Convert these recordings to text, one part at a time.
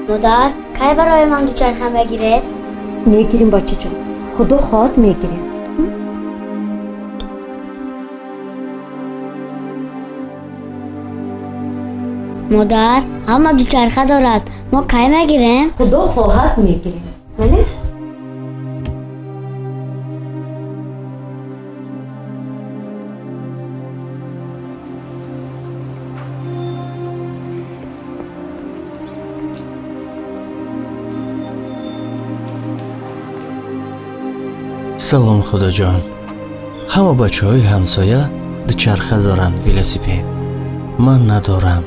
Модар, кай барои ман дучарха мегиред? Мегирем, бачаҷон, худо хоҳад, мегирем. Модар, ҳама дучарха дорад, мо кай мегирем? Худо хоҳад, мегирем, малеш. Салом, Худоҷон. Ҳама бачаҳои ҳамсоя дучарха доранд, велосипед. Ман надорам.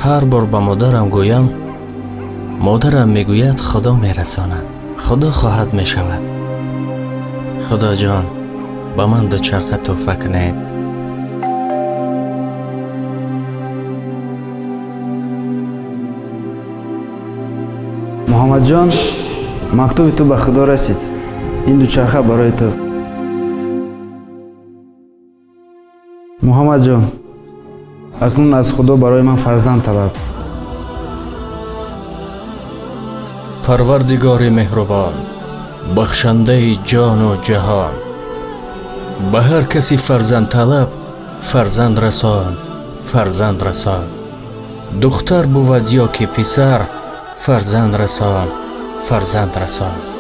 Ҳар бор ба модарам гӯям, модарам мегӯяд, Худо мерасонад, Худо хоҳад, мешавад. Худоҷон, ба ман дучарха тӯҳфа кунед. Муҳаммадҷон, мактуби ту ба Худо расид. Ин дучарха барои ту. Муҳаммадҷон, акнун аз Худо барои ман фарзанд талаб. Парвардигори меҳрубон, бахшандаи ҷону ҷаҳон, ба ҳар каси фарзандталаб фарзанд расон, фарзанд расон. Духтар бувад ё ки писар, фарзанд расон, фарзанд расон.